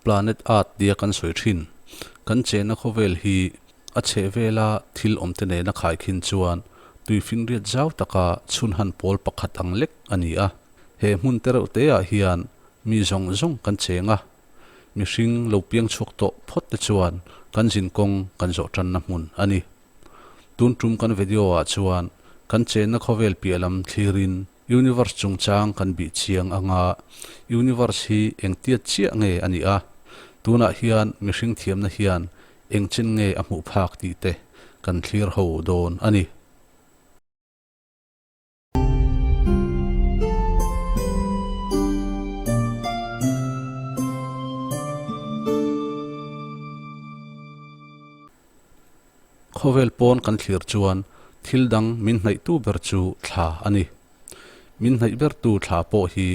Planet Earth tia kan sawi thin. Kan chenna khawvel hi a chhehvela thil awmte nena khaikhin chuan tuifinriat zau taka chhunhan pawl pakhat ang lek a ni a. He hmun te reuh teah hian mi zawng zawng kan cheng a, mihring lo piang chhuak tawh phawt te chuan kan zin kawng kan zawh tanna hmun a ni. Tun tum kan video ah chuan kan chenna khawvel piah lam thlirin Universe chungchang kan bih chiang anga Universe hi engtiat chiah nge a nih a, tunah hian mihring thiamna hian engchen nge a hmuh phak tih te kan thlir ho dawn a ni. Khawvel pawn kan thlir chuan thil dang min hnaihtu ber chu thla a ni. Min hnaih bertu thla pawh hi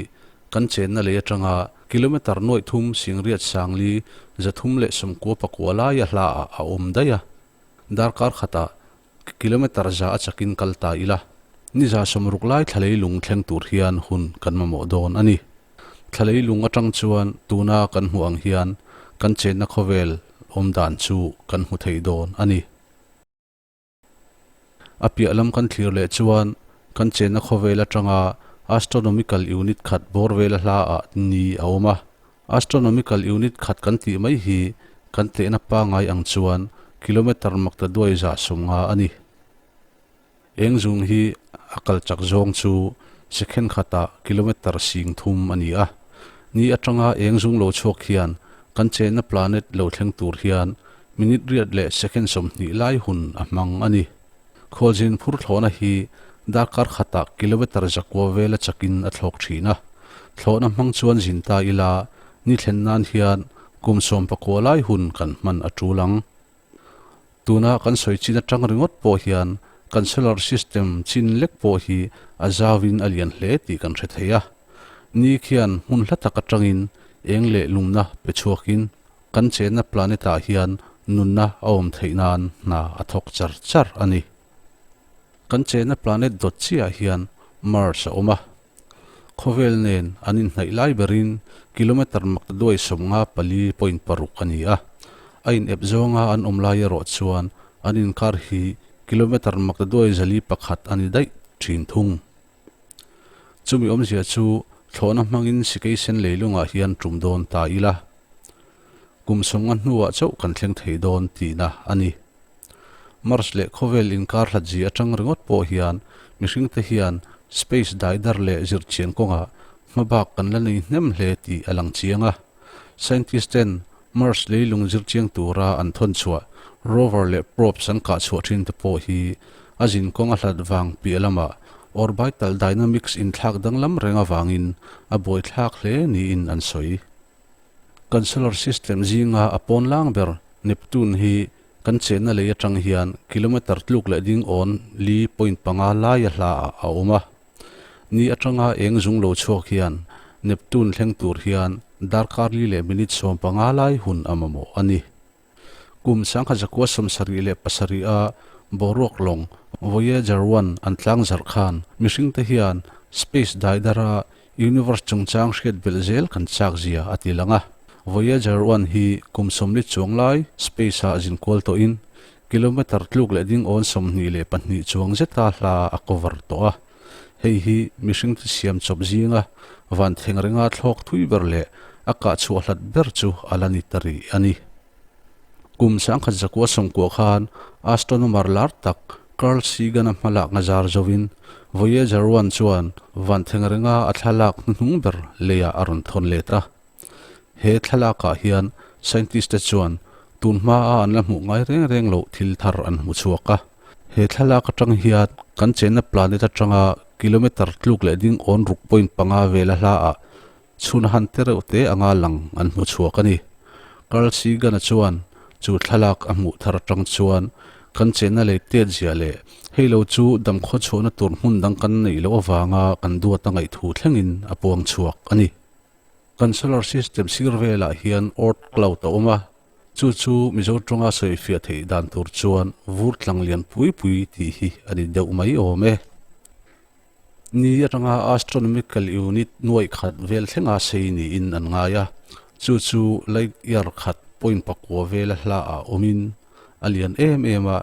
kan chenna lei atanga kilometre nuaih thum singriat sangli 399 laia hlaah a awm daih a. Darkar khatah kilometre za a chakin kal ta ila, ni 60 lai thlalei lung thleng tur hian hun kan mamawh dawn a ni. Thlalei lung atang chuan tuna kan hmuh ang hian kan chenna khawvel awm dan chu kan hmu thei dawn a ni. A piah lam kan thlir leh chuan kan chenna khawvel atanga astronomical unit khat bawr vela hla ah ni a awm a. Astronomical unit khat kan tih mai hi kan tehna pangai ang chuan kilometre makta duai 150 a ni. Eng zung hi a kal chak zawng chu second khatah kilometre 3000 a ni a. Ni atanga eng zung lo chhuak hian kan chenna planet lo thleng tur hian minute riat leh second 20 lai hun a hmang a ni. Khualzin phur thlawhna hi darkar khatah kilometre 900 vela chakin a thlawk thin a. Thlawhna hmang chuan zin ta ila ni thlen nan hian kum 19 lai hun kan hman a tul ang. Tuna kan sawi chin atang ringawt pawh hian kan solar system chin lek pawh hi a zauin a lian hle tih kan hre thei a. Ni khian hmun hla tak atangin eng leh lumna pe chhuakin kan chenna planet ah hian nunna a awm theih nan hna a thawk char char a ni. Kan chenna planet dawt chiah hian Mars a awm a. Khawvel nen an inhnaih lai berin kilometre makta duai 54.6 a ni a. A inep zawnga an awm lai erawh chuan an inkar hi kilometre makta duai 401 a ni daih thin thung. Chumi awmzia chu thlawhna hmangin sikeisen leilungah hian tum dawn ta ila. Kum 50 hnuah chauh kan thleng thei dawn tihna a ni. Mars leh khawvel inkar hlat zi atang ringawt pawh hian mihringte hian space daidar leh zirchian kawngah hmabak kan la nei hnem hle tih a lang chiang a. Scientist ten Mars leilung zirchiang tura an thawn chhuah rover leh probes an kah chhuah thin te pawh hi a zin kawng a hlat vang piah lamah orbital dynamics inthlak danglam reng avangin a buaithlak hle niin an sawi. Kan solar system zinga a pawn lang ber Neptune hi kan chenna lei atang hian kilometre tluk leh ding awn li point panga laia hlaah a awm a. Ni atanga eng zung lo chhuak hian Neptune thleng tur hian darkar li leh minute 15 lai hun a mamawh a ni. Kum 1977 a boruak lawng Voyager 1 an tlang zarh khan mihringte hian space daidara Universe chungchang hriat belh zel kan chak zia a ti lang a. Voyager 1 hi kum 40 chuang lai space ah zin kual tawhin kilometre tluk leh ding awn 22 chuang zeta hla a cover tawh a. Hei hi mihring te siam chawp zinga van thleng ringa thlawk thui ber leh a kah chhuah hlat ber chu a la ni ta rih a ni. Kum 1990 khan astronomer lar tak Carl Sagan-a hmalak nga zar zovin Voyager 1 chuan van thleng ringa a thlalak hnuhnung ber leiah a rawn thawn let a. He thlalakah hian scientist te chuan tun hmaa an la hmuh ngai reng reng loh thil thar an hmu chhuak a. He thlalak atang hian kan chenna planet atanga kilometre tluk leh ding awn ruk point panga vela hlaah chhun han te reuh te anga lang an hmu chhuak a ni. Carl Sagan-a chuan chu thlalak a hmuh thar atang chuan kan chenna lei tet zia leh hei lo chu damkhaw chhuahna tur hmun dang kan neih loh avanga kan duat a ngaihthu thlengin a puang chhuak a ni. Kan solar system sir velah hian Oort cloud a awm a, chu chu Mizo tawnga sawi fiah theih dan tur chuan vur tlang lian pui pui tih hi a ni deuh mai awm e. Ni atanga astronomical unit nuaih khat vel thlenga sei niin an ngai a. Chu chu light year khat point pakua vela hla ah awmin a lian em em a.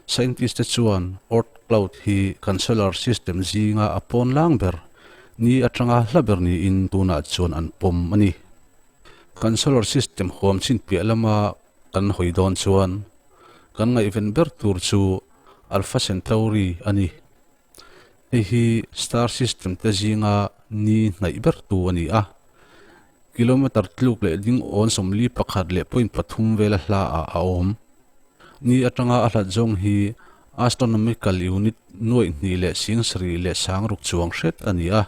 Scientist te chuan Oort cloud hi kan solar system zinga a pawn lang ber ni atanga hla ber niin tunah chuan an pawm a ni. Kan solar system huam chin piah lama kan hawi dawn chuan kan ngaihven ber tur chu Alpha Centauri a ni. Hei hi star system te zinga ni hnaih ber tu a ni a. Kilometer tluk leh ding awn 41.3 vela hla ah a awm. Ni atanga a hlat zawng hi astronomical unit nuaih hnih leh sing sarih leh sang ruk chuang hret a ni a.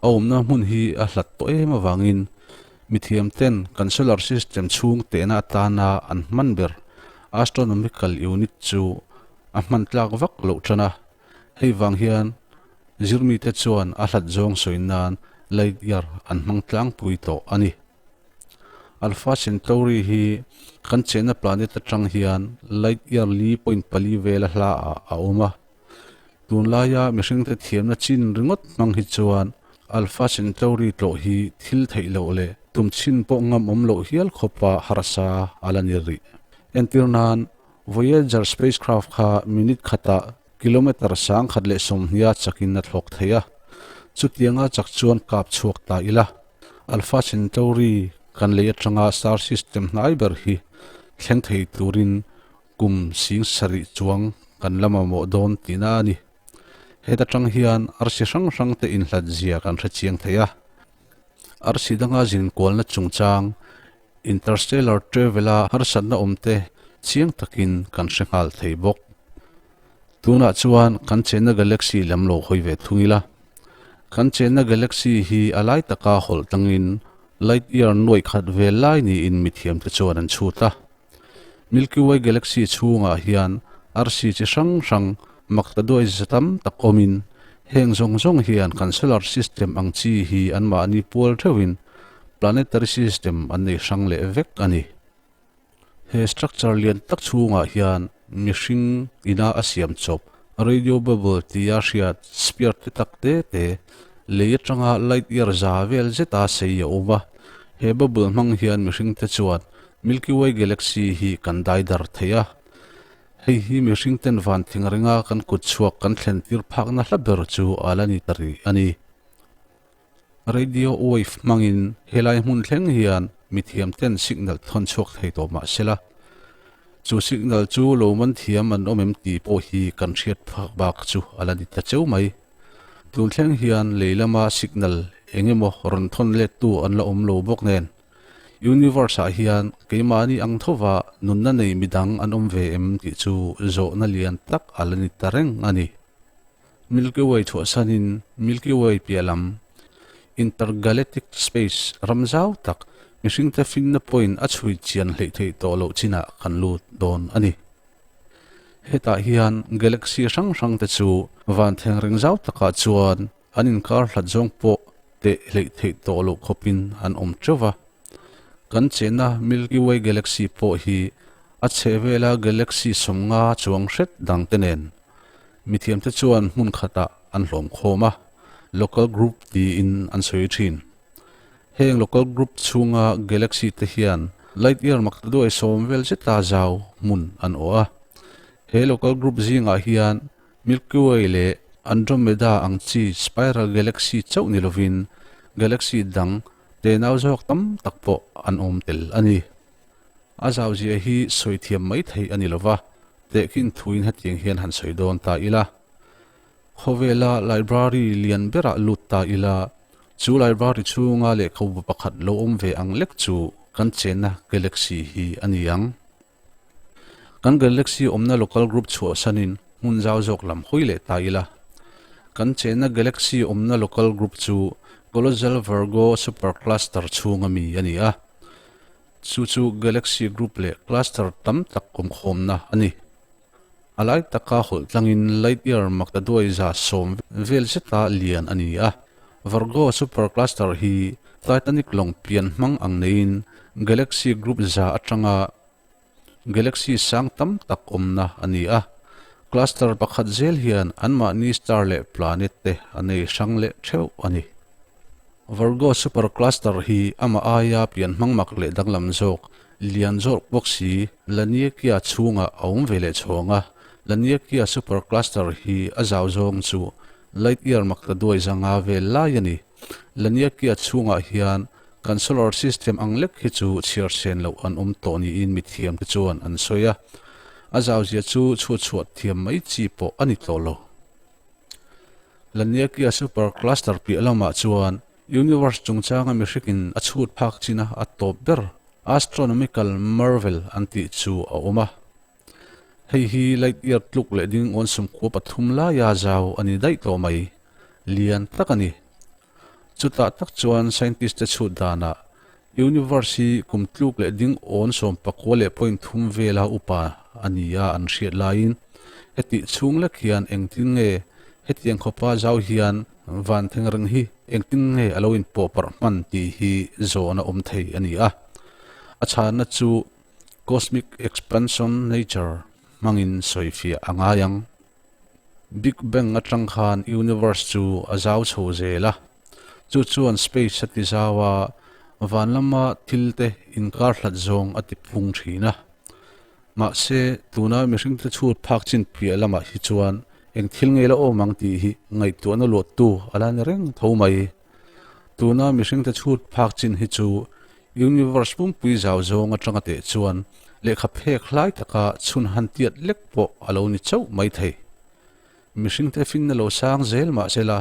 A awmna hmun hi a hlat tawh em avangin mithiam ten kan solar system chhung tehna atana an hman ber astronomical unit chu a hman tlak vak loh tan a. Hei vang hian zirmite chuan a hlat zawng sawi nan light year an hmang tlangpui tawh a ni. Alpha Centauri hi kan chenna planet atang hian light year li point pali vela hla ah a awm a. Tunlaia mihringte thiamna chin ringawt hmang hi chuan Alpha Centauri tlawh hi thil theih loh leh tum chhin pawh ngam awm loh hial khawpa harsa a la ni rih. Entir nan, Voyager spacecraft kha minute khatah kilometer 120 chakin a thlawk thei a, chutianga chak chuan kap chhuak ta ila. Alpha Centauri kan lei atanga star system hnai ber hi thleng thei turin kum 7000 chuang kan la mamawh dawn tihna a ni. Heta tang hian arsi hrang hrang te inhlat zia kan hre chiang thei a. Arsi danga zinkualna chungchang interstellar travel-a harsatna awm te chiang takin kan hre nghal thei bawk. Tunah chuan kan chenna galaxy lam lo hawi ve thung ila. Kan chenna galaxy hi a lai taka hawlh tangin light year nuaih khat vel lai niin mithiam te chuan an chhut a. Milky Way galaxy chhungah hian arsi chi hrang hrang mak ta duai za tam tak awmin heng zawng zawng hian kan solar system ang chi hi anmahni pual theuhin planetary system an nei hrang leh vek a ni. He structure lian tak chhungah hian mihring ina a siam chawp radio bubble tia hriat sphere te tak te te lei atanga light year za vel zeta sei a awm a. He bubble hmang hian mihring te chuan Milky Way galaxy hi kan dai dar thei a. Hei hi mihring ten van thing ringa kan kut chhuak kan thlen tir phakna hla ber chu a la ni ta rih a ni. Radio wave hmangin helai hmun thleng hian mithiam ten signal thawn chhuak thei tawh mah sela, chu signal chu lo man thiam an awm em tih pawh hi kan hriat phak bak chu a la ni ta cheu mai. Tun thleng hian lei lama signal eng emaw rawn thawn lettu an la awm lo bawk nen, Universe ah hian keimahni ang thova nunna nei midang an awm ve em tih chu zawhna lian tak a la ni ta reng a ni. Milky Way chhuahsanin Milky Way piah lam intergalactic space ram zau tak mihringte finna pawhin a chhui chian hleih theih tawh loh chinah kan lut dawn a ni. Hetah hian galaxy hrang hrangte chu van thengreng zau takah chuan an inkar hlat zawng pawh teh hleih theih tawh loh khawpin an awm teuh va. Kan chenna Milky Way galaxy pawh hi a chhehvela galaxy 50 chuang hret dangte nen Mithiamte chuan hmun khatah an hlawm khawm a, local group tiin an sawi thin. Heng local group chhunga galaxy te hian light year mak ta duai sawm vel zeta zau hmun an awh a. He local group zingah hian Milky Way leh Andromeda ang chi spiral galaxy chauh ni lovin galaxy dang tenau zawk tam tak pawh an awm tel a ni. A zau zia hi sawi thiam mai theih a ni lova, tehkhin thuin hetiang hian han sawi dawn ta ila. Khawvela library lian berah lut ta ila, chu library chhunga lehkhabu pakhat lo awm ve ang lek chu kan chenna galaxy hi a ni ang. Kan galaxy awmna local group chhuahsanin hmun zau zawk lam hawi leh ta ila. Kan chenna galaxy awmna local group chu Colossal Virgo Supercluster chhunga mi a ni a. Chu chu galaxy group leh cluster tam tak awmkhawmna a ni. A lai taka hawlh tlangin light year maktaduai 110 vel zeta lian a ni a. Virgo supercluster hi Titanic lawng pian hmang ang neiin galaxy group za atanga galaxy sang tam tak awmna a ni a. Cluster pakhat zel hian anmahni star leh planet te a nei hrang leh theuh a ni. Virgo Supercluster hi amah aia pian hmang mak leh danglam zawk, lian zawk bawk si Laniakea chhungah a awm ve leh chhawng a. Laniakea Supercluster hi a zau zawng chu light year mak ta duai zanga vel lai a ni. Laniakea chhungah hian kan solar system ang lek hi chu chhiar sen loh an awm tawh niin mithiamte chuan an sawi a. A zauzia chu chhuatchhuah thiam mai chi pawh a ni tawh lo. Laniakea Super Cluster piah lamah chuan Universe chungchanga mihrikin a chhut phak china a tawp ber Astronomical Marvel an tih chu a awm a. Hei hi light year tluk leh ding awn sumkhua pathum laia zau a ni daih tawh mai. Lian tak a ni. Chutah tak chuan scientist te chhut danah Universe hi kum tluk leh ding awn 19 leh point thum vela upa a ni a an hriat laiin hetih chhung lek hian engtin nge hetiang khawpa zau hian van thengreng hi engtin nge a lo inpawh parh hman tih hi zawn a awm thei a ni a. A chhanna chu Cosmic Expansion Nature hmangin sawifiah a ngai ang. Big Bang atang khan universe chu a zau chho zel a, chu chuan space a ti zau a, van lama thil te inkar hlat zawng a ti phung thin a. Mahse, tuna mihringte chhut phak chin piah lamah hi chuan eng thil ngei la awm ang tih hi ngaihtuahna luattu a la ni reng tho mai. Tuna mihringte chhut phak chin hi chu Universe pumpui zau zawng atanga teh chuan lehkha phek hlai taka chhun han tiat lek pawh a lo ni chauh mai thei. Mihringte finna lo sang zel mah sela,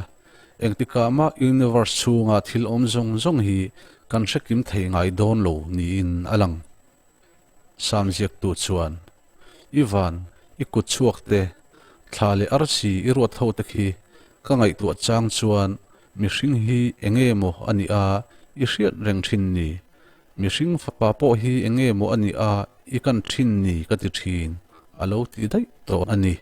engtikah mah universe chhunga thil awm zawng zawng hi kan hre kim thei ngai dawn lo niin a lang. Sam ziaktu chuan, I van, i kut chhuak te, thla leh arsi i ruat ho te khi ka ngaihtuah chang chuan Mihring hi enge maw a nih a i hriat reng thin ni? Mihring fapa pawh hi enge maw a nih a i kan thin ni ka ti thin, a lo ti daih tawh a ni.